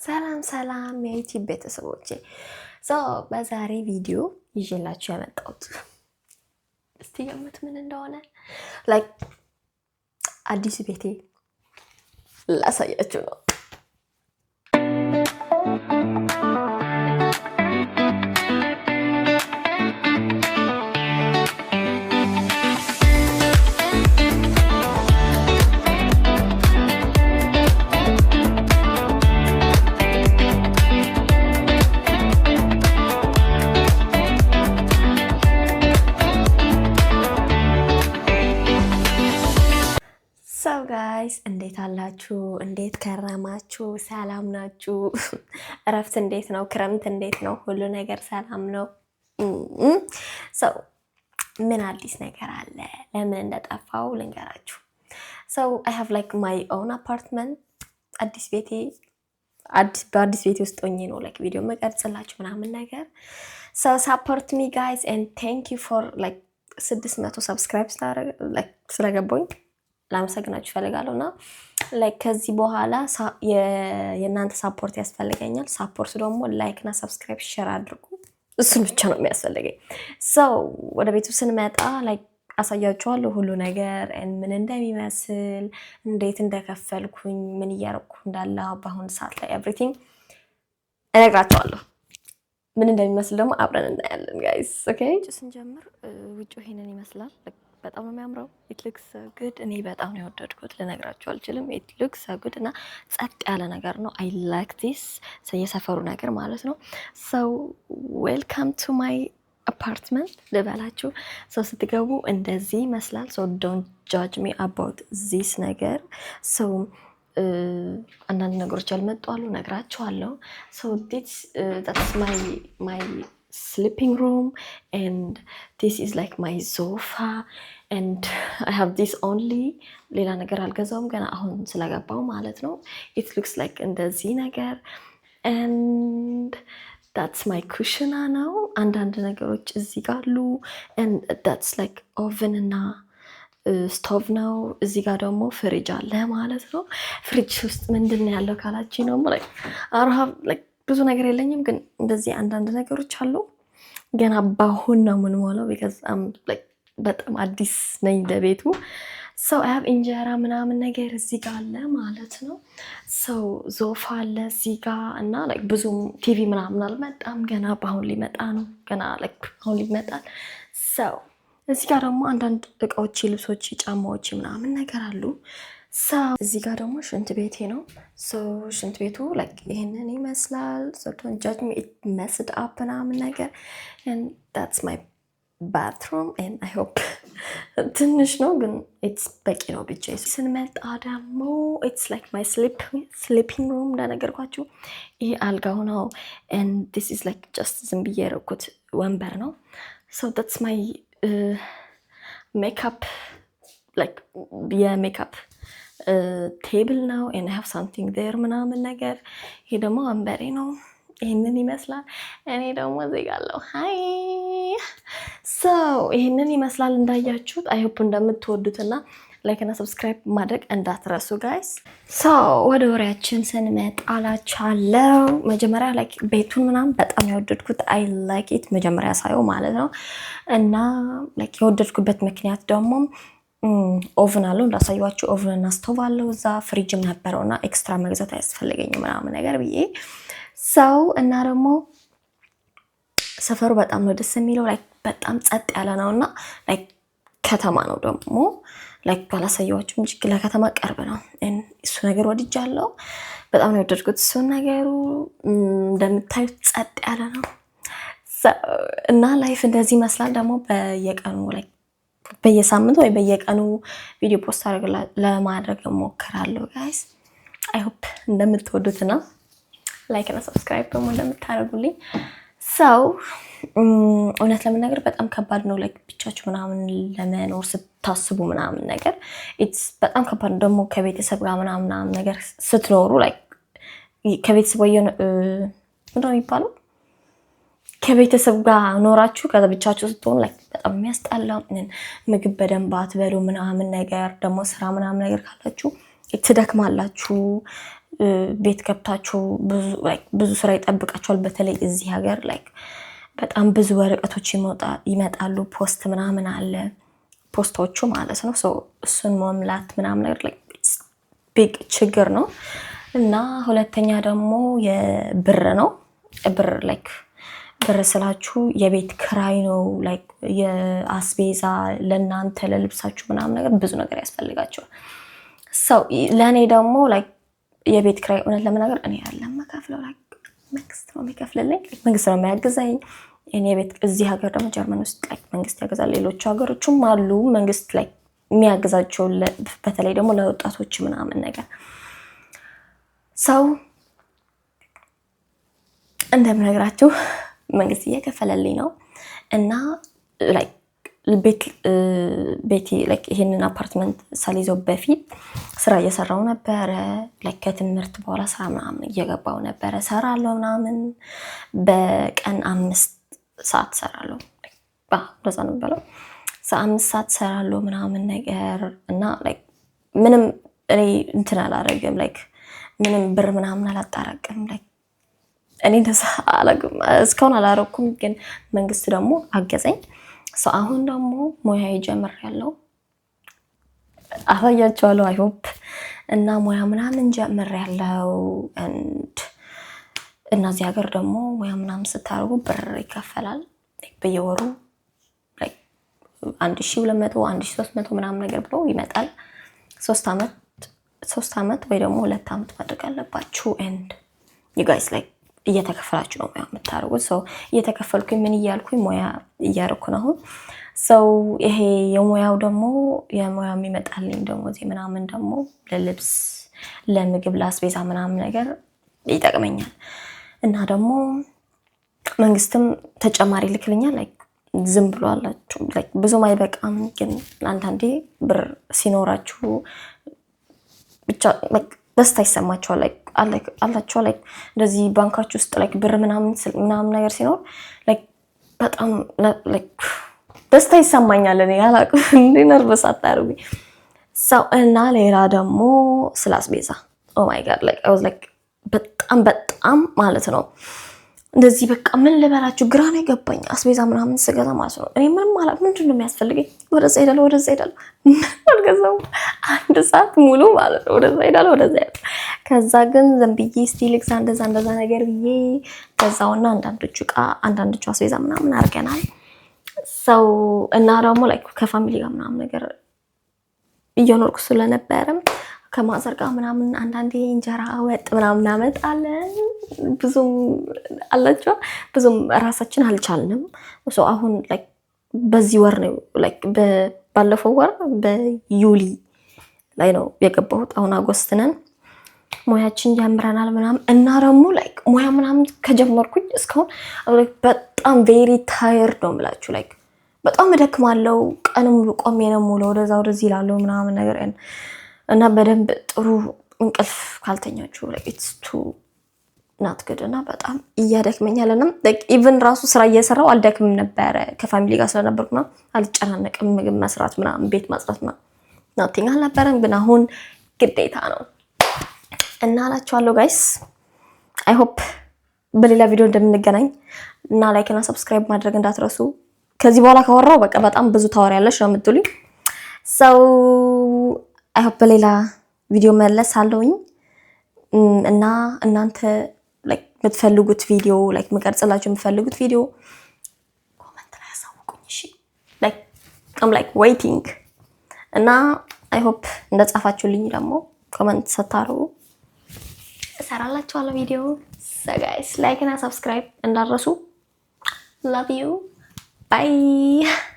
ሰላም ሰላም የዩቲዩብ ቤተሰቦቼ፣ በዛሬ ቪዲዮ ይዤላችሁ የመጣሁት እስቲ ገምት ምን እንደሆነ። Like አዲሱ ቤቴ ላሳያችሁ ነው። So guys፣ እንዴት አላችሁ? እንዴት ከረማችሁ? ሰላም ናችሁ? እረፍት እንዴት ነው? ክረምት እንዴት ነው? ሁሉ ነገር ሰላም ነው? So ምን አዲስ ነገር አለ? ለምን እንደጠፋው ልንገራችሁ። So I have like my own apartment፣ አዲስ ቤቴ፣ በአዲስ ቤቴ ውስጥ ሆኜ ነው like ቪዲዮ መቀርጽላችሁ ምናምን ነገር። So support me guys and thank you for like 600 subscribe ስለገባኝ ላመሰግናችሁ እፈልጋለሁ። እና like ከዚህ በኋላ የእናንተ support ያስፈልገኛል። Support ደግሞ like እና subscribe፣ share አድርጉ። እሱን ብቻ ነው የሚያስፈልገኝ። So ወደ ቤቱ ስንመጣ like አሳያችኋለሁ ሁሉ ነገር ምን እንደሚመስል፣ እንዴት እንደከፈልኩኝ፣ ምን እያደረኩ እንዳለ በአሁኑ ሰዓት ላይ everything እነግራችኋለሁ። ምን እንደሚመስል ደግሞ አብረን እናያለን guys። Okay፣ ስንጀምር ውጭ ይሄንን ይመስላል። በጣም ነው የሚያምረው። It looks good። እኔ በጣም ነው የወደድኩት፣ ልነግራችሁ አልችልም። It looks good እና ጸጥ ያለ ነገር ነው። I like this የሰፈሩ ነገር ማለት ነው። So welcome to my apartment ልበላችሁ። So ስትገቡ እንደዚህ ይመስላል። So don't judge me about this ነገር። So አንዳንድ ነገሮች ያልመጡ አሉ፣ ነግራችኋለሁ። So that's my sleeping room and this is like my sofa and I have this only። ሌላ ነገር አልገዛውም ገና አሁን ስለገባው ማለት ነው። It looks like እንደዚህ ነገር and that's my ኩሽና ነው። አንዳንድ ነገሮች እዚህ ጋር አሉ and that's like oven እና ስቶቭ ነው። እዚህ ጋር ደግሞ ፍሪጅ አለ ማለት ነው። ፍሪጅ ውስጥ ምንድን ነው ያለው ካላችሁ ነው like ብዙ ነገር የለኝም፣ ግን እንደዚህ አንዳንድ ነገሮች አሉ። ገና ባሁን ነው የምንሞላው because በጣም አዲስ ነኝ ለቤቱ። So I have እንጀራ ምናምን ነገር እዚህ ጋር አለ ማለት ነው። So ሶፋ አለ እዚህ ጋር እና ብዙም ቲቪ ምናምን አልመጣም ገና፣ በአሁን ሊመጣ ነው። ገና አሁን ሊመጣል። So እዚህ ጋር ደግሞ አንዳንድ እቃዎች፣ ልብሶች፣ ጫማዎች ምናምን ነገር አሉ። So እዚህ ጋር ደግሞ ሽንት ቤቴ ነው። So ሽንት ቤቱ like ይህንን ይመስላል። Don't judge me፣ it messed up ምናምን ነገር። That's my bathroom and I hope ትንሽ ነው ግን it's በቂ ነው። ብቻ ስንመጣ ደግሞ it's like my sleeping room። እንደነገርኳችሁ ይሄ አልጋው ነው and this is like just ዝም ብዬ ያደረኩት ወንበር ነው። So that's my makeup፣ like የ makeup table ነው and I have something there ምናምን ነገር። ይሄ ደግሞ ወንበሬ ነው። ይህንን ይመስላል። እኔ ደግሞ እዚህ ጋር አለሁ። Hi። So ይህንን ይመስላል እንዳያችሁት። I hope እንደምትወዱትና like እና subscribe ማድረግ እንዳትረሱ guys። So ወደ ወሬያችን ስንመጣ አላችኋለሁ። መጀመሪያ like ቤቱን ምናምን በጣም የወደድኩት፣ I like it መጀመሪያ ሳየው ማለት ነው። እና like የወደድኩበት ምክንያት ደግሞ oven አለው እንዳሳየኋችሁ፣ oven እና ስቶቭ አለው እዛ፣ ፍሪጅም ነበረው እና extra መግዛት አያስፈልገኝም ምናምን ነገር ብዬ። So እና ደግሞ ሰፈሩ በጣም ነው ደስ የሚለው። Like በጣም ጸጥ ያለ ነው እና like ከተማ ነው ደግሞ፣ like ባላሳየኋችሁም እንጂ ለከተማ ቅርብ ነው። እሱ ነገር ወድጃለሁ። በጣም ነው የወደድኩት እሱን ነገሩ። እንደምታዩት ጸጥ ያለ ነው እና life እንደዚህ ይመስላል። ደግሞ በየቀኑ፣ like በየሳምንቱ ወይ በየቀኑ ቪዲዮ post ለማድረግ እሞክራለሁ guys። I hope እንደምትወዱትና like እና subscribe ደግሞ እንደምታደርጉልኝ። So እውነት ለመናገር በጣም ከባድ ነው። Like ብቻችሁ ምናምን ለመኖር ስታስቡ ምናምን ነገር it's በጣም ከባድ ነው። ደግሞ ከቤተሰብ ጋር ምናምን ምናምን ነገር ስትኖሩ፣ like ከቤተሰብ ወይ ምንድን ነው የሚባለው፣ ከቤተሰብ ጋር ኖራችሁ ከዛ ብቻችሁ ስትሆኑ like በጣም የሚያስጠላው፣ ምግብ በደንብ አትበሉ ምናምን ነገር፣ ደግሞ ስራ ምናምን ነገር ካላችሁ ትደክማላችሁ። ቤት ገብታችሁ ብዙ ስራ ይጠብቃችኋል። በተለይ እዚህ ሀገር like በጣም ብዙ ወረቀቶች ይመጣሉ። ፖስት ምናምን አለ፣ ፖስቶቹ ማለት ነው። እሱን መሙላት ምናምን ነገር big ችግር ነው። እና ሁለተኛ ደግሞ የብር ነው። ብር like ብር ስላችሁ የቤት ክራይ ነው። Like የአስቤዛ፣ ለእናንተ ለልብሳችሁ ምናምን ነገር ብዙ ነገር ያስፈልጋቸዋል። So ለእኔ ደግሞ like የቤት ክራይ እውነት ለመናገር እኔ አይደለም የምከፍለው፣ like መንግስት ነው የሚከፍልልኝ፣ መንግስት ነው የሚያግዘኝ። እኔ ቤት እዚህ ሀገር ደግሞ ጀርመን ውስጥ like መንግስት ያግዛል። ሌሎቹ ሀገሮችም አሉ መንግስት like የሚያግዛቸው፣ በተለይ ደግሞ ለወጣቶች ምናምን ነገር። So እንደምነግራችሁ መንግስት እየከፈለልኝ ነው። እና ቤት ይሄንን አፓርትመንት ሳልይዘው በፊት ስራ እየሰራው ነበረ። ከትምህርት በኋላ ስራ ምናምን እየገባው ነበረ፣ ሰራለሁ ምናምን፣ በቀን 5 ሰዓት ሰራለሁ። እንደዛ ነው የሚባለው። 5 ሰዓት ሰራለሁ ምናምን ነገር። እና ምንም እኔ እንትን አላረግም፣ like ምንም ብር ምናምን አላጣራቅም። Like እኔ እንደዛ አላውቅም፣ እስካሁን አላረኩም። ግን መንግስት ደግሞ አገዘኝ። አሁን ደግሞ ሙያ ጀምሬያለሁ፣ አሳያቸዋለሁ። I hope። እና ሙያ ምናምን ጀምሬያለሁ። እና እዚህ ሀገር ደግሞ ሙያ ምናምን ስታደርጉ ብር ይከፈላል በየወሩ፣ 1200፣ 1300 ምናምን ነገር ብሎ ይመጣል። 3 ዓመት ወይ ደግሞ 2 ዓመት ማድረግ አለባችሁ። And you guys like እየተከፈላችሁ ነው ሙያ የምታደርጉት። So እየተከፈልኩኝ ምን እያልኩኝ ሙያ እያደረኩ ነው አሁን። So ይሄ የሙያው ደግሞ የሙያ የሚመጣልኝ ደሞዜ ምናምን ደግሞ ለልብስ፣ ለምግብ፣ ለአስቤዛ ምናምን ነገር ይጠቅመኛል። እና ደግሞ መንግስትም ተጨማሪ ይልክልኛል። Like ዝም ብሎ አላችሁ ብዙም አይበቃም፣ ግን አንዳንዴ ብር ሲኖራችሁ ብቻ ደስታ ይሰማችኋል። አላችሁ like እንደዚህ ባንካችሁ ውስጥ like ብር ምናምን ምናምን ነገር ሲኖር like በጣም ደስታ ይሰማኛል። እኔ አላውቅም፣ እንዴ nervous አታርጉኝ። So እና ሌላ ደግሞ ስለ አስቤዛ፣ oh my God, like I was like በጣም በጣም ማለት ነው እንደዚህ በቃ ምን ልበላችሁ ግራ ነው የገባኝ። አስቤዛ ምናምን ስገዛ ማለት ነው እኔ ምንም አላውቅም። ምንድን ነው የሚያስፈልገኝ? ወደዛ ሄዳለሁ፣ ወደዛ ሄዳለሁ፣ ምንም አልገዛሁም። አንድ ሰዓት ሙሉ ማለት ነው ወደዛ ሄዳለሁ፣ ወደዛ ሄዳለሁ። ከዛ ግን ዝም ብዬ እስቲ ልግዛ እንደዛ እንደዛ ነገር ብዬ ገዛውና አንዳንዶቹ እቃ አንዳንዶቹ አስቤዛ ምናምን አድርገናል። So እና ደግሞ like ከ family ጋር ምናምን ነገር እየኖርኩ ስለነበረም ከ mother ጋር ምናምን አንዳንዴ እንጀራ ወጥ ምናምን እናመጣለን። ብዙም አላቸው ብዙም ራሳችን አልቻልንም። አሁን በዚህ ወር ነው፣ ባለፈው ወር በ Juli ላይ ነው የገባሁት። አሁን August ነን። ሙያችን ጀምረናል ምናምን። እና ደግሞ like ሙያ ምናምን ከጀመርኩኝ እስካሁን በጣም very tired ነው የምላችሁ። Like በጣም እደክማለሁ። ቀን ሙሉ ቆሜ ነው ሙሉ ወደዛ ወደዚህ ይላለሁ ምናምን ነገር። እና በደንብ ጥሩ እንቅልፍ ካልተኛችሁ it's too not good። እና በጣም እያደክመኛል። እና even ራሱ ስራ እየሰራው አልደክምም ነበረ፣ ከ family ጋር ስለነበርኩ ነው አልጨናነቅም። ምግብ መስራት ምናምን ቤት ማጽዳት ምናምን nothing አልነበረም። ግን አሁን ግዴታ ነው። እና አላችኋለሁ guys፣ I hope በሌላ ቪዲዮ እንደምንገናኝ። እና like እና subscribe ማድረግ እንዳትረሱ። ከዚህ በኋላ ካወራው በቃ በጣም ብዙ ታወሪያለሽ ነው የምትሉኝ። So I hope በሌላ ቪዲዮ መለሳለሁኝ። እና እናንተ የምትፈልጉት ቪዲዮ፣ like ምቀርጽላችሁ የምትፈልጉት ቪዲዮ comment ላይ አሳውቁኝ። እሺ፣ like I'm like waiting። እና I hope እንደጻፋችሁልኝ ደግሞ comment ስታደርጉ እሰራላችኋለሁ ቪዲዮ። So guys, like እና subscribe እንዳትረሱ። Love you, bye.